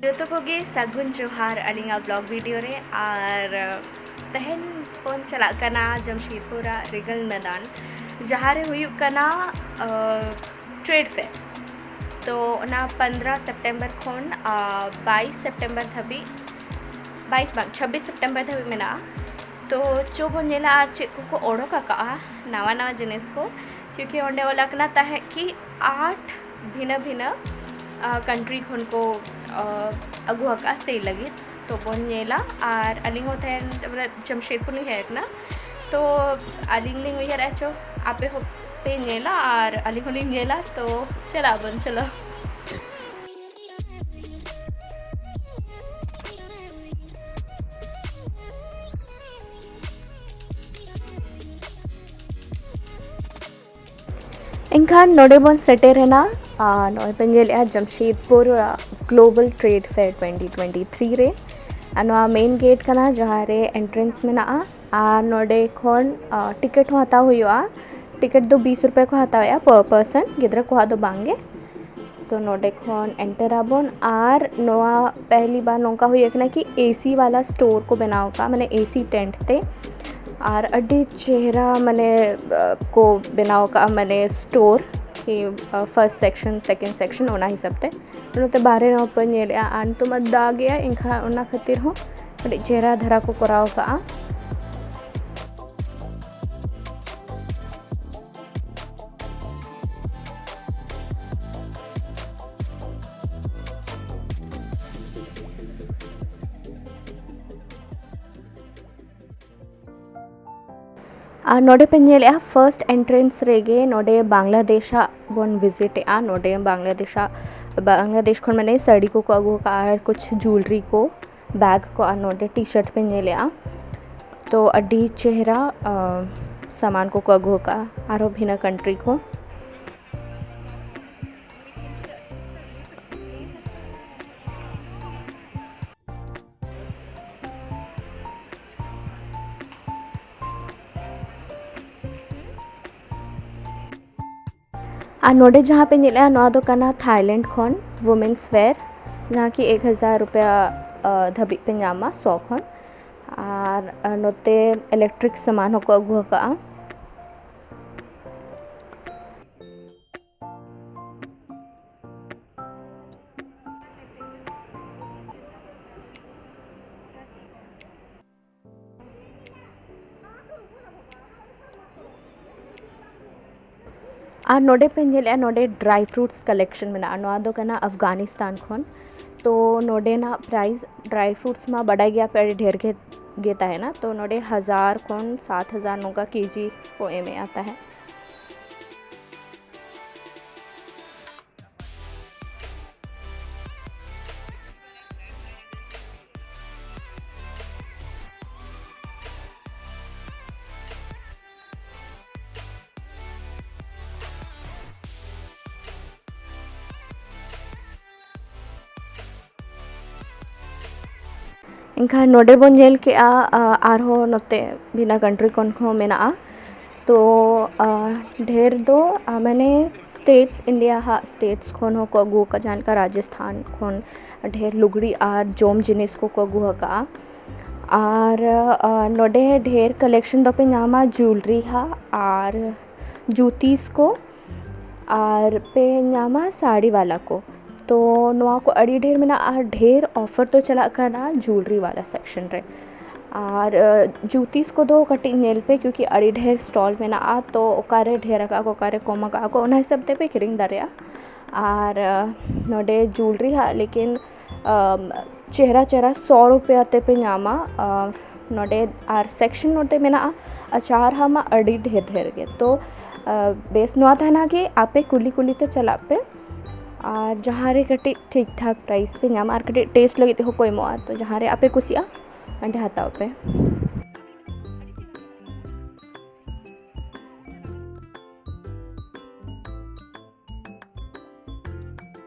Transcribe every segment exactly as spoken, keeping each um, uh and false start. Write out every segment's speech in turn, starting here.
ᱡᱚᱛᱚ ᱠᱚᱜᱮ ᱥᱟᱹᱜᱩᱱ ᱡᱚᱦᱟᱨ ᱟᱹᱞᱤᱧᱟᱜ ᱵᱞᱚᱜ ᱵᱷᱤᱰᱤᱭᱳ ᱨᱮ᱾ ᱟᱨ ᱛᱮᱦᱮᱧ ᱵᱚᱱ ᱪᱟᱞᱟᱜ ᱠᱟᱱᱟ ᱡᱟᱢᱥᱮᱫᱽᱯᱩᱨ ᱟᱜ ᱨᱤᱜᱟᱞ ᱢᱮᱫᱟᱱ, ᱡᱟᱦᱟᱸ ᱨᱮ ᱦᱩᱭᱩᱜ ᱠᱟᱱᱟ ᱴᱨᱮᱰ ᱯᱷᱮᱭᱟᱨ᱾ ᱛᱚ ᱚᱱᱟ ᱯᱚᱱᱫᱽᱨᱚ ᱥᱮᱯᱴᱮᱢᱵᱚᱨ ᱠᱷᱚᱱ ᱵᱟᱭᱤᱥ ᱥᱮᱯᱴᱮᱢᱵᱚᱨ ᱫᱷᱟᱹᱵᱤᱡ, ᱵᱟᱭᱤᱥ ᱵᱟᱝ, ᱪᱷᱟᱵᱵᱤᱥ ᱥᱮᱯᱴᱮᱢᱵᱚᱨ ᱫᱷᱟᱹᱵᱤᱡ ᱢᱮᱱᱟᱜᱼᱟ᱾ ᱛᱚ ᱪᱚ ᱵᱚᱱ ᱧᱮᱞᱟ ᱟᱨ ᱪᱮᱫ ᱠᱚᱠᱚ ᱚᱰᱳᱠ ᱟᱠᱟᱫᱼᱟ ᱱᱟᱣᱟ ᱱᱟᱣᱟ ᱡᱤᱱᱤᱥ ᱠᱚ, ᱠᱤᱭᱩᱠᱤ ᱚᱸᱰᱮ ᱚᱞ ᱟᱠᱟᱱᱟ ᱛᱟᱦᱮᱸᱫ ᱠᱤ ᱟᱴ ᱵᱷᱤᱱᱟᱹ ᱵᱷᱤᱱᱟᱹ ᱠᱟᱱᱴᱨᱤ ᱠᱷᱚᱱ ᱠᱚ ᱟᱹᱜᱩ ᱟᱠᱟᱫᱼᱟ ᱥᱮᱞ ᱞᱟᱹᱜᱤᱫ᱾ ᱛᱚ ᱵᱚᱱ ᱧᱮᱞᱟ᱾ ᱟᱨ ᱟᱹᱞᱤᱧ ᱦᱚᱸ ᱛᱟᱦᱮᱱ ᱡᱟᱢᱥᱮᱫᱽᱯᱩᱨ ᱞᱤᱧ ᱦᱮᱡ ᱟᱠᱟᱱᱟ᱾ ᱛᱚ ᱟᱹᱞᱤᱧ ᱞᱤᱧ ᱩᱭᱦᱟᱹᱨᱮᱫᱼᱟ ᱪᱚ ᱟᱯᱮ ᱦᱚᱸᱯᱮ ᱧᱮᱞᱟ ᱟᱨ ᱟᱹᱞᱤᱧ ᱦᱚᱸᱞᱤᱧ ᱧᱮᱞᱟ᱾ ᱛᱚ ᱪᱟᱞᱟᱜ ᱟᱵᱚᱱ, ᱪᱚᱞᱚ᱾ ᱮᱱᱠᱷᱟᱱ ᱱᱚᱰᱮ ᱵᱚᱱ ᱥᱮᱴᱮᱨᱮᱱᱟ᱾ ᱟᱨ ᱱᱚᱜᱼᱚᱭ ᱯᱮ ᱧᱮᱞᱮᱫᱼᱟ Jamshedpur global trade fair twenty twenty three ᱨᱮ᱾ ᱟᱨ ᱱᱚᱣᱟ ᱢᱮᱱ ᱜᱮᱴ ᱠᱟᱱᱟ ᱡᱟᱦᱟᱸ ᱨᱮ ᱮᱱᱴᱨᱮᱱᱥ ᱢᱮᱱᱟᱜᱼᱟ᱾ ᱟᱨ ᱱᱚᱰᱮ ᱠᱷᱚᱱ ᱴᱤᱠᱤᱴ ᱦᱚᱸ ᱦᱟᱛᱟᱣ ᱦᱩᱭᱩᱜᱼᱟ᱾ ᱴᱤᱠᱤᱴ ᱫᱚ ᱵᱤᱥ ᱨᱩᱯᱤᱭᱟ ᱠᱚ ᱦᱟᱛᱟᱣᱮᱫᱼᱟ ᱯᱟᱨ ᱯᱟᱨᱥᱚᱱ, ᱜᱤᱫᱽᱨᱟᱹ ᱠᱚᱣᱟᱜ ᱫᱚ ᱵᱟᱝ ᱜᱮ᱾ ᱛᱚ ᱱᱚᱰᱮ ᱠᱷᱚᱱ ᱮᱱᱴᱟᱨ ᱟᱵᱚᱱ᱾ ᱟᱨ ᱱᱚᱣᱟ ᱯᱮᱦᱞᱤ ᱵᱟᱨ ᱱᱚᱝᱠᱟ ᱦᱩᱭ ᱟᱠᱟᱱᱟ ᱠᱤ ᱮᱥᱤ ᱣᱟᱞᱟ ᱥᱴᱳᱨ ᱠᱚ ᱵᱮᱱᱟᱣ ᱟᱠᱟᱫᱼᱟ, ᱢᱟᱱᱮ ᱮᱥᱤ ᱴᱮᱱᱴ ᱛᱮ᱾ ᱟᱨ ᱟᱹᱰᱤ ᱪᱮᱦᱨᱟ ᱢᱟᱱᱮ ᱠᱚ ᱵᱮᱱᱟᱣ ᱟᱠᱟᱫᱼᱟ, ᱢᱟᱱᱮ ᱥᱴᱳᱨ ᱠᱤ ᱯᱷᱟᱨᱥᱴ ᱥᱮᱠᱥᱚᱱ, ᱥᱮᱠᱮᱱᱰ ᱥᱮᱠᱥᱚᱱ, ᱚᱱᱟ ᱦᱤᱥᱟᱹᱵ ᱛᱮ᱾ ᱱᱚᱛᱮ ᱵᱟᱦᱨᱮ ᱨᱮᱦᱚᱸ ᱯᱮ ᱧᱮᱞᱮᱫᱼᱟ, ᱟᱨ ᱱᱤᱛᱚᱜ ᱢᱟ ᱫᱟᱜᱮᱜᱼᱟᱭ, ᱮᱱᱠᱷᱟᱱ ᱚᱱᱟ ᱠᱷᱟᱹᱛᱤᱨ ᱦᱚᱸ ᱟᱹᱰᱤ ᱪᱮᱦᱨᱟ ᱫᱷᱟᱨᱟ ᱠᱚ ᱠᱚᱨᱟᱣ ᱟᱠᱟᱫᱼᱟ᱾ ᱟᱨ ᱱᱚᱰᱮ ᱯᱮ ᱧᱮᱞᱮᱫᱼᱟ, ᱯᱷᱟᱨᱥᱴ ᱮᱱᱴᱨᱮᱱᱥ ᱨᱮᱜᱮ ᱱᱚᱰᱮ ᱵᱟᱝᱞᱟᱫᱮᱥᱟᱜ ᱵᱚᱱ ᱵᱷᱤᱡᱤᱴ ᱮᱫᱼᱟ᱾ ᱱᱚᱰᱮ ᱵᱟᱝᱞᱟᱫᱮᱥᱟᱜ, ᱵᱟᱝᱞᱟᱫᱮᱥ ᱠᱷᱚᱱ ᱢᱟᱱᱮ ᱥᱟᱹᱲᱤ ᱠᱚᱠᱚ ᱟᱹᱜᱩ ᱟᱠᱟᱫᱼᱟ, ᱟᱨ ᱠᱩᱪᱷ ᱡᱩᱭᱮᱞᱨᱤ ᱠᱚ, ᱵᱮᱜᱽ ᱠᱚ, ᱟᱨ ᱱᱚᱰᱮ ᱴᱤ ᱥᱟᱨᱴ ᱯᱮ ᱧᱮᱞᱮᱫᱼᱟ᱾ ᱛᱚ ᱟᱹᱰᱤ ᱪᱮᱦᱨᱟ ᱥᱟᱢᱟᱱ ᱠᱚᱠᱚ ᱟᱹᱜᱩ ᱟᱠᱟᱫᱼᱟ ᱟᱨᱦᱚᱸ ᱵᱷᱤᱱᱟᱹ ᱠᱟᱱᱴᱨᱤ ᱠᱷᱚᱱ᱾ ᱟᱨ ᱱᱚᱰᱮ ᱡᱟᱦᱟᱸ ᱯᱮ ᱧᱮᱞᱮᱫᱼᱟ, ᱱᱚᱣᱟ ᱫᱚ ᱠᱟᱱᱟ ᱛᱷᱟᱭᱞᱮᱱᱰ ᱠᱷᱚᱱ ᱣᱩᱢᱮᱱᱥ ᱣᱮᱨ᱾ ᱡᱟᱦᱟᱸ ᱠᱤ ᱮᱠ ᱦᱟᱡᱟᱨ ᱨᱩᱯᱤᱭᱟ ᱫᱷᱟᱹᱵᱤᱡ ᱯᱮ ᱧᱟᱢᱟ ᱥᱚ ᱠᱷᱚᱱ᱾ ᱟᱨ ᱱᱚᱛᱮ ᱤᱞᱮᱠᱴᱨᱤᱠ ᱥᱟᱢᱟᱱ ᱦᱚᱸᱠᱚ ᱟᱹᱜᱩ ᱟᱠᱟᱫᱼᱟ᱾ ᱟᱨ ᱱᱚᱰᱮ ᱯᱮ ᱧᱮᱞᱮᱫᱼᱟ, ᱱᱚᱰᱮ ᱰᱨᱟᱭ ᱯᱷᱨᱩᱴᱥ ᱠᱟᱞᱮᱠᱥᱚᱱ ᱢᱮᱱᱟᱜᱼᱟ᱾ ᱱᱚᱣᱟ ᱫᱚ ᱠᱟᱱᱟ ᱟᱯᱷᱜᱟᱱᱤᱥᱛᱟᱱ ᱠᱷᱚᱱ᱾ ᱛᱚ ᱱᱚᱰᱮᱱᱟᱜ ᱯᱨᱟᱭᱤᱥ, ᱰᱨᱟᱭ ᱯᱷᱨᱩᱴᱥ ᱢᱟ ᱵᱟᱰᱟᱭ ᱜᱮᱭᱟ ᱯᱮ, ᱟᱹᱰᱤ ᱰᱷᱮᱨ ᱜᱮ ᱜᱮ ᱛᱟᱦᱮᱱᱟ᱾ ᱛᱚ ᱱᱚᱰᱮ ᱦᱟᱡᱟᱨ ᱠᱷᱚᱱ ᱥᱟᱛ ᱦᱟᱡᱟᱨ ᱱᱚᱝᱠᱟ ᱠᱮᱡᱤ ᱠᱚ ᱮᱢᱮᱫᱼᱟ ᱛᱟᱦᱮᱸᱫ᱾ ᱮᱱᱠᱷᱟᱱ ᱱᱚᱰᱮ ᱵᱚᱱ ᱧᱮᱞ ᱠᱮᱜᱼᱟ, ᱟᱨᱦᱚᱸ ᱱᱚᱛᱮ ᱵᱷᱤᱱᱟ ᱠᱟᱱᱴᱨᱤ ᱠᱷᱚᱱ ᱦᱚᱸ ᱢᱮᱱᱟᱜᱼᱟ᱾ ᱛᱚ ᱰᱷᱮᱨ ᱫᱚ ᱢᱟᱱᱮ ᱥᱴᱮᱴᱥ, ᱤᱱᱰᱤᱭᱟ ᱦᱟᱜ ᱥᱴᱮᱴᱥ ᱠᱷᱚᱱ ᱦᱚᱸᱠᱚ ᱟᱹᱜᱩ ᱟᱠᱟᱫ, ᱡᱟᱦᱟᱸ ᱞᱮᱠᱟ ᱨᱟᱡᱚᱥᱛᱷᱟᱱ ᱠᱷᱚᱱ ᱰᱷᱮᱨ ᱞᱩᱜᱽᱲᱤ ᱟᱨ ᱡᱚᱢ ᱡᱤᱱᱤᱥ ᱠᱚᱠᱚ ᱟᱹᱜᱩ ᱟᱠᱟᱫᱼᱟ᱾ ᱟᱨ ᱱᱚᱰᱮ ᱰᱷᱮᱨ ᱠᱟᱞᱮᱠᱥᱚᱱ ᱫᱚᱯᱮ ᱧᱟᱢᱟ ᱡᱩᱭᱮᱞᱨᱤ ᱦᱟᱜ ᱟᱨ ᱡᱩᱛᱤᱥ ᱠᱚ, ᱟᱨ ᱯᱮ ᱧᱟᱢᱟ ᱥᱟᱹᱲᱤ ᱵᱟᱞᱟ ᱠᱚ᱾ ᱛᱚ ᱱᱚᱣᱟ ᱠᱚ ᱟᱹᱰᱤ ᱰᱷᱮᱨ ᱢᱮᱱᱟᱜᱼᱟ, ᱟᱨ ᱰᱷᱮᱨ ᱚᱯᱷᱟᱨ ᱫᱚ ᱪᱟᱞᱟᱜ ᱠᱟᱱᱟ ᱡᱩᱭᱮᱞᱨᱤ ᱵᱟᱞᱟ ᱥᱮᱠᱥᱚᱱ ᱨᱮ᱾ ᱟᱨ ᱡᱩᱛᱤᱥ ᱠᱚᱫᱚ ᱠᱟᱹᱴᱤᱡ ᱧᱮᱞ ᱯᱮ, ᱠᱤᱭᱩᱠᱤ ᱟᱹᱰᱤ ᱰᱷᱮᱨ ᱥᱴᱚᱞ ᱢᱮᱱᱟᱜᱼᱟ, ᱛᱚ ᱚᱠᱟᱨᱮ ᱰᱷᱮᱨ ᱟᱠᱟᱫ ᱠᱚ, ᱚᱠᱟᱨᱮ ᱠᱚᱢ ᱟᱠᱟᱫ ᱠᱚ, ᱚᱱᱟ ᱦᱤᱥᱟᱹᱵ ᱛᱮᱯᱮ ᱠᱤᱨᱤᱧ ᱫᱟᱲᱮᱭᱟᱜᱼᱟ᱾ ᱟᱨ ᱱᱚᱰᱮ ᱡᱩᱭᱮᱞᱨᱤ ᱦᱟᱜ ᱞᱮᱠᱤᱱ ᱪᱮᱦᱨᱟ ᱪᱮᱦᱨᱟ ᱥᱚ ᱨᱩᱯᱤᱭᱟ ᱛᱮᱯᱮ ᱧᱟᱢᱟ᱾ ᱱᱚᱰᱮ ᱟᱨ ᱥᱮᱠᱥᱚᱱ ᱱᱚᱰᱮ ᱢᱮᱱᱟᱜᱼᱟ, ᱟᱪᱟᱨ ᱦᱟᱢᱟ ᱟᱹᱰᱤ ᱰᱷᱮᱨ ᱰᱷᱮᱨ ᱜᱮ᱾ ᱛᱚ ᱵᱮᱥ ᱱᱚᱣᱟ ᱛᱟᱦᱮᱱᱟ ᱠᱤ ᱟᱯᱮ ᱠᱩᱞᱤ ᱠᱩᱞᱤ ᱛᱮ ᱪᱟᱞᱟᱜ ᱯᱮ, ᱟᱨ ᱡᱟᱦᱟᱸ ᱨᱮ ᱠᱟᱹᱴᱤᱡ ᱴᱷᱤᱠ ᱴᱷᱟᱠ ᱯᱨᱟᱭᱤᱥ ᱯᱮ ᱧᱟᱢᱟ ᱟᱨ ᱠᱟᱹᱴᱤᱡ ᱴᱮᱥᱴ ᱞᱟᱹᱜᱤᱫ ᱛᱮᱦᱚᱸ ᱠᱚ ᱮᱢᱚᱜᱼᱟ᱾ ᱛᱚ ᱡᱟᱦᱟᱸ ᱨᱮ ᱟᱯᱮ ᱠᱩᱥᱤᱜᱼᱟ, ᱚᱸᱰᱮ ᱦᱟᱛᱟᱣ ᱯᱮ᱾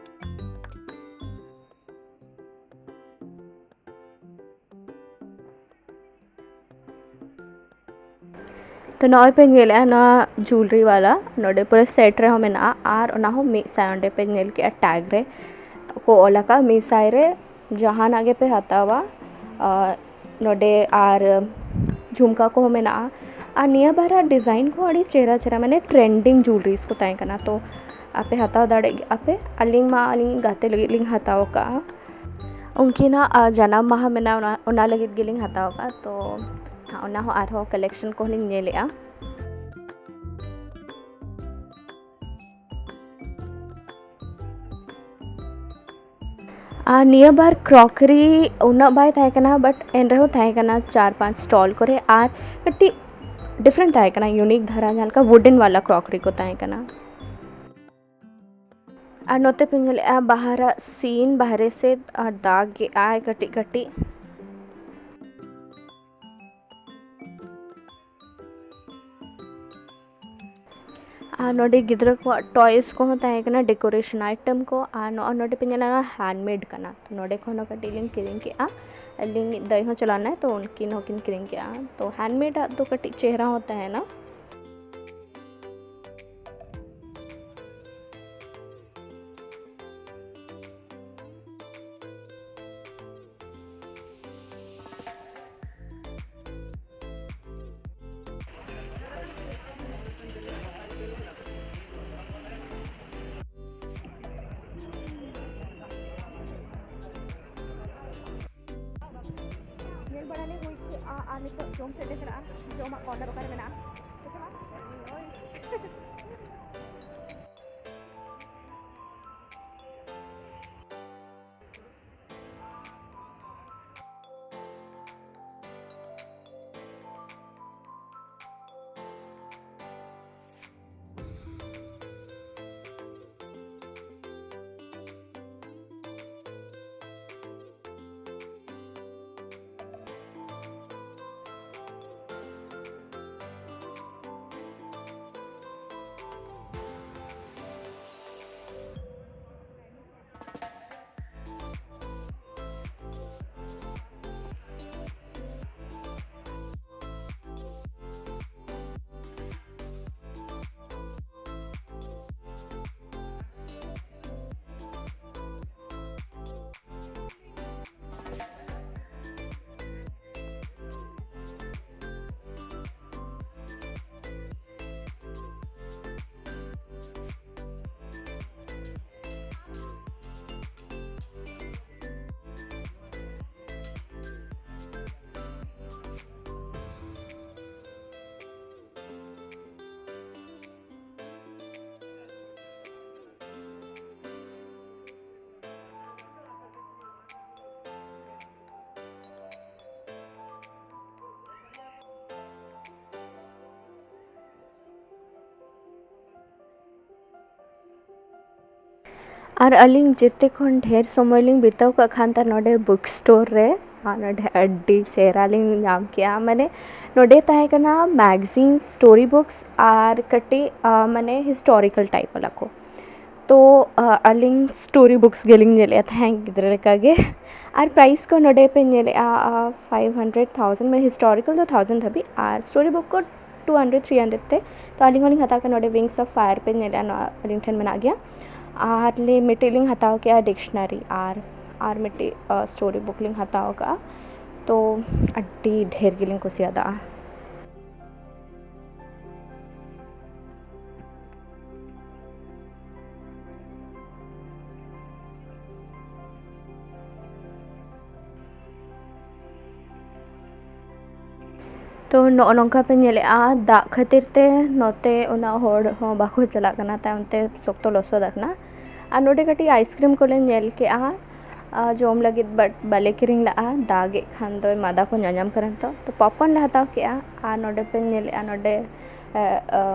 ᱛᱚ ᱱᱚᱜᱼᱚᱭ ᱯᱮ ᱧᱮᱞᱮᱫᱼᱟ, ᱱᱚᱣᱟ ᱡᱩᱭᱮᱞᱨᱤ ᱵᱟᱞᱟ ᱱᱚᱰᱮ ᱯᱩᱨᱟᱹ ᱥᱮᱴ ᱨᱮᱦᱚᱸ ᱢᱮᱱᱟᱜᱼᱟ, ᱟᱨ ᱚᱱᱟ ᱦᱚᱸ ᱢᱤᱫ ᱥᱟᱶ ᱚᱸᱰᱮ ᱯᱮ ᱧᱮᱞ ᱠᱮᱫᱼᱟ ᱴᱮᱜᱽ ᱨᱮ᱾ ᱠᱚ ᱚᱞ ᱟᱠᱟᱫ, ᱢᱤᱫ ᱥᱟᱭ ᱨᱮ ᱡᱟᱦᱟᱱᱟᱜ ᱜᱮᱯᱮ ᱦᱟᱛᱟᱣᱟ᱾ ᱟᱨ ᱱᱚᱰᱮ ᱟᱨ ᱡᱷᱩᱢᱠᱟ ᱠᱚᱦᱚᱸ ᱢᱮᱱᱟᱜᱼᱟ᱾ ᱟᱨ ᱱᱤᱭᱟᱹ ᱵᱟᱨᱟᱜ design ᱠᱚᱦᱚᱸ ᱟᱹᱰᱤ ᱪᱮᱦᱨᱟ ᱪᱮᱦᱨᱟ, ᱢᱟᱱᱮ trending jewelries ᱠᱚ ᱛᱟᱦᱮᱸ ᱠᱟᱱᱟ᱾ ᱛᱚ ᱟᱯᱮ ᱦᱟᱛᱟᱣ ᱫᱟᱲᱮᱭᱟᱜ ᱜᱮᱭᱟ ᱯᱮ᱾ ᱟᱹᱞᱤᱧ ᱢᱟ ᱟᱹᱞᱤᱧ ᱜᱟᱛᱮ ᱞᱟᱹᱜᱤᱫ ᱞᱤᱧ ᱦᱟᱛᱟᱣ ᱟᱠᱟᱫᱼᱟ, ᱩᱱᱠᱤᱱᱟᱜ ᱟᱨ ᱡᱟᱱᱟᱢ ᱢᱟᱦᱟ ᱢᱮᱱᱟᱜᱼᱟ, ᱚᱱᱟ ᱚᱱᱟ ᱞᱟᱹᱜᱤᱫ ᱜᱮᱞᱤᱧ ᱦᱟᱛᱟᱣ ᱟᱠᱟᱫᱼᱟ᱾ ᱛᱚ ᱚᱱᱟ ᱦᱚᱸ ᱟᱨᱦᱚᱸ collection ᱠᱚᱦᱚᱸ ᱞᱤᱧ ᱧᱮᱞᱮᱫᱼᱟ᱾ ᱟᱨ ᱱᱤᱭᱟᱹ ᱵᱟᱨ crockery ᱩᱱᱟᱹᱜ ᱵᱟᱭ ᱛᱟᱦᱮᱸ ᱠᱟᱱᱟ, but ᱮᱱ ᱨᱮᱦᱚᱸ ᱛᱟᱦᱮᱸ ᱠᱟᱱᱟ ᱪᱟᱨ ᱯᱟᱸᱪ stall ᱠᱚᱨᱮ᱾ ᱟᱨ ᱠᱟᱹᱴᱤᱡ different ᱛᱟᱦᱮᱸ ᱠᱟᱱᱟ, unique ᱫᱷᱟᱨᱟ, ᱡᱟᱦᱟᱸ ᱞᱮᱠᱟ wooden ᱵᱟᱞᱟ crockery ᱠᱚ ᱛᱟᱦᱮᱸ ᱠᱟᱱᱟ᱾ ᱟᱨ ᱱᱚᱛᱮ ᱯᱮ ᱧᱮᱞᱮᱫᱼᱟ ᱵᱟᱦᱟᱨᱟᱜ scene, ᱵᱟᱦᱨᱮ ᱥᱮᱫ ᱟᱨ ᱫᱟᱜ ᱜᱮ ᱟᱭ ᱠᱟᱹᱴᱤᱡ ᱠᱟᱹᱴᱤᱡ᱾ ᱟᱨ ᱱᱚᱰᱮ ᱜᱤᱫᱽᱨᱟᱹ ᱠᱚᱣᱟᱜ toys ᱠᱚᱦᱚᱸ ᱛᱟᱦᱮᱸ ᱠᱟᱱᱟ, decoration item ᱠᱚ᱾ ᱟᱨ ᱱᱚᱜᱼᱚᱭ ᱱᱚᱰᱮ ᱯᱮ ᱧᱮᱞᱟ, ᱱᱚᱣᱟ handmade ᱠᱟᱱᱟ᱾ ᱛᱚ ᱱᱚᱰᱮ ᱠᱷᱚᱱ ᱦᱚᱸ ᱠᱟᱹᱴᱤᱡ ᱞᱤᱧ ᱠᱤᱨᱤᱧ ᱠᱮᱜᱼᱟ᱾ ᱟᱹᱞᱤᱧ ᱫᱟᱹᱭ ᱦᱚᱸ ᱪᱟᱞᱟᱣ ᱞᱮᱱᱟᱭ, ᱛᱚ ᱩᱱᱠᱤᱱ ᱦᱚᱸᱠᱤᱱ ᱠᱤᱨᱤᱧ ᱠᱮᱜᱼᱟ᱾ ᱛᱚ handmade ᱟᱜ ᱫᱚ ᱠᱟᱹᱴᱤᱡ ᱪᱮᱦᱨᱟ ᱦᱚᱸ ᱛᱟᱦᱮᱱᱟ᱾ ᱧᱮᱞ ᱵᱟᱲᱟ ᱞᱮ ᱦᱩᱭ ᱠᱮᱜᱼᱟ ᱟᱨ ᱱᱤᱛᱚᱜ ᱡᱚᱢ ᱥᱮᱫ ᱞᱮ ᱪᱟᱞᱟᱜᱼᱟ᱾ ᱡᱚᱢᱟᱜ corner ᱚᱠᱟᱨᱮ ᱢᱮᱱᱟᱜᱼᱟ? ᱛᱚ ᱪᱟᱞᱟᱜ᱾ ᱟᱨ ᱟᱹᱞᱤᱧ ᱡᱮᱛᱮ ᱠᱷᱚᱱ ᱰᱷᱮᱨ ᱥᱚᱢᱚᱭ ᱞᱤᱧ ᱵᱤᱛᱟᱹᱣ ᱠᱟᱜ ᱠᱷᱟᱱ ᱛᱟᱦᱮᱸ ᱱᱚᱰᱮ book store ᱨᱮ, ᱟᱨ ᱱᱚᱰᱮ ᱟᱹᱰᱤ ᱪᱮᱦᱨᱟ ᱞᱤᱧ ᱧᱟᱢ ᱠᱮᱜᱼᱟ᱾ ᱢᱟᱱᱮ ᱱᱚᱰᱮ ᱛᱟᱦᱮᱸ ᱠᱟᱱᱟ magazine, story books ᱟᱨ ᱠᱟᱹᱴᱤᱡ ᱢᱟᱱᱮ historical type ᱵᱟᱞᱟ ᱠᱚ᱾ ᱛᱚ ᱟᱹᱞᱤᱧ story books ᱜᱮᱞᱤᱧ ᱧᱮᱞᱮᱫᱼᱟ ᱛᱟᱦᱮᱸᱫ ᱜᱤᱫᱽᱨᱟᱹ ᱞᱮᱠᱟᱜᱮ᱾ ᱟᱨ price ᱠᱚ ᱱᱚᱰᱮ ᱯᱮ ᱧᱮᱞᱮᱫᱼᱟ five hundred, thousand, ᱢᱟᱱᱮ historical ᱫᱚ thousand ᱫᱷᱟᱹᱵᱤᱡ, ᱟᱨ story book ᱠᱚ two hundred, three hundred ᱛᱮ᱾ ᱛᱚ ᱟᱹᱞᱤᱧ ᱦᱚᱸᱞᱤᱧ ᱦᱟᱛᱟᱣ ᱠᱮᱫᱟ ᱱᱚᱰᱮ Wings of Fire ᱯᱮ ᱧᱮᱞᱮᱫᱼᱟ, ᱱᱚᱣᱟ ᱟᱹᱞᱤᱧ ᱴᱷᱮᱱ ᱢᱮᱱᱟᱜ ᱜᱮᱭᱟ᱾ ᱟᱨ ᱞᱤᱧ ᱢᱤᱫᱴᱤᱡ ᱞᱤᱧ ᱦᱟᱛᱟᱣ ᱠᱮᱫᱼᱟ dictionary, ᱟᱨ ᱟᱨ ᱢᱤᱫᱴᱤᱡ story book ᱞᱤᱧ ᱦᱟᱛᱟᱣ ᱠᱟᱜᱼᱟ᱾ ᱛᱚ ᱟᱹᱰᱤ ᱰᱷᱮᱨ ᱜᱮᱞᱤᱧ ᱠᱩᱥᱤᱭᱟᱫᱟ᱾ ᱛᱚ ᱱᱚᱜᱼᱚ ᱱᱚᱝᱠᱟ ᱯᱮ ᱧᱮᱞᱮᱫᱼᱟ, ᱫᱟᱜ ᱠᱷᱟᱹᱛᱤᱨ ᱛᱮ ᱱᱚᱛᱮ ᱩᱱᱟᱹᱜ ᱦᱚᱲ ᱦᱚᱸ ᱵᱟᱠᱚ ᱪᱟᱞᱟᱜ ᱠᱟᱱᱟ, ᱛᱟᱭᱚᱢ ᱛᱮ ᱥᱚᱠᱛᱚ ᱞᱚᱥᱚᱫ ᱟᱠᱟᱱᱟ᱾ ᱟᱨ ᱱᱚᱰᱮ ᱠᱟᱹᱴᱤᱡ ice cream ᱠᱚᱞᱮ ᱧᱮᱞ ᱠᱮᱜᱼᱟ, ᱟᱨ ᱡᱚᱢ ᱞᱟᱹᱜᱤᱫ, but ᱵᱟᱞᱮ ᱠᱤᱨᱤᱧ ᱞᱟᱜᱼᱟ, ᱫᱟᱜ ᱮᱫ ᱠᱷᱟᱱ ᱫᱚᱭ ᱢᱟᱫᱟ ᱠᱚ ᱧᱟᱧᱟᱢ ᱠᱟᱱᱟ᱾ ᱛᱚ ᱛᱚ popcorn ᱞᱮ ᱦᱟᱛᱟᱣ ᱠᱮᱜᱼᱟ᱾ ᱟᱨ ᱱᱚᱰᱮ ᱯᱮ ᱧᱮᱞᱮᱫᱼᱟ, ᱱᱚᱰᱮ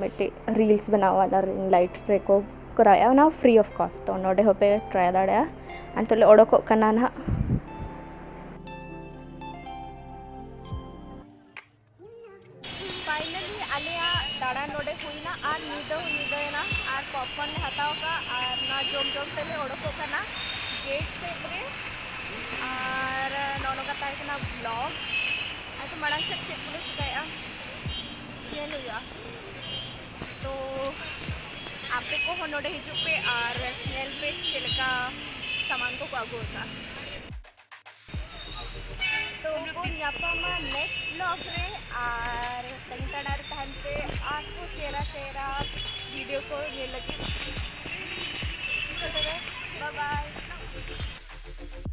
ᱢᱤᱫᱴᱤᱡ reels ᱵᱮᱱᱟᱣ ᱟᱨ ring light ᱨᱮᱠᱚ ᱠᱚᱨᱟᱣᱮᱫᱼᱟ, ᱚᱱᱟ free of cost᱾ ᱛᱚ ᱱᱚᱰᱮ ᱦᱚᱸᱯᱮ try ᱫᱟᱲᱮᱭᱟᱜᱼᱟ᱾ ᱟᱨ ᱱᱤᱛᱚᱜ ᱞᱮ ᱚᱰᱚᱠᱚᱜ ᱠᱟᱱᱟ ᱱᱟᱦᱟᱜ᱾ Finally ᱟᱞᱮᱭᱟᱜ ᱫᱟᱬᱟᱱ ᱱᱚᱰᱮ ᱦᱩᱭᱱᱟ ᱟᱨ ᱧᱤᱫᱟᱹ ᱦᱚᱸ ᱧᱤᱫᱟᱹᱭᱮᱱᱟ᱾ ᱟᱨ popcorn ᱞᱮ ᱦᱟᱛᱟᱣ ᱠᱟᱜᱼᱟ ᱟᱨ ᱱᱚᱣᱟ ᱡᱚᱢ ᱡᱚᱢ ᱛᱮᱞᱮ ᱚᱰᱚᱠᱚᱜ ᱠᱟᱱᱟ gate ᱥᱮᱫ ᱨᱮ᱾ ᱟᱨ ᱱᱚᱜᱼᱚ ᱱᱚᱝᱠᱟ ᱛᱟᱦᱮᱸ ᱠᱟᱱᱟ vlog᱾ ᱟᱫᱚ ᱢᱟᱲᱟᱝ ᱥᱮᱫ ᱪᱮᱫ ᱠᱚᱞᱮ ᱪᱤᱠᱟᱹᱭᱮᱫᱼᱟ, ᱧᱮᱞ ᱦᱩᱭᱩᱜᱼᱟ᱾ ᱛᱚ ᱟᱯᱮ ᱠᱚᱦᱚᱸ ᱱᱚᱰᱮ ᱦᱤᱡᱩᱜ ᱯᱮ ᱟᱨ ᱧᱮᱞ ᱯᱮ ᱪᱮᱫ ᱞᱮᱠᱟ ᱥᱟᱢᱟᱱ ᱠᱚᱠᱚ ᱟᱹᱜᱩ ᱟᱠᱟᱫᱼᱟ᱾ ᱛᱚ ᱵᱚᱱ ᱧᱟᱯᱟᱢᱟ next vlog ᱨᱮ, ᱟᱨ ᱛᱟᱺᱜᱤ ᱛᱟᱲᱟᱜ ᱨᱮ ᱛᱟᱦᱮᱱ ᱯᱮ ᱟᱨᱦᱚᱸ ᱪᱮᱦᱨᱟ ᱪᱮᱦᱨᱟ video ᱠᱚ ᱧᱮᱞ ᱞᱟᱹᱜᱤᱫ᱾ ᱛᱚ ᱛᱚᱵᱮ, bye bye᱾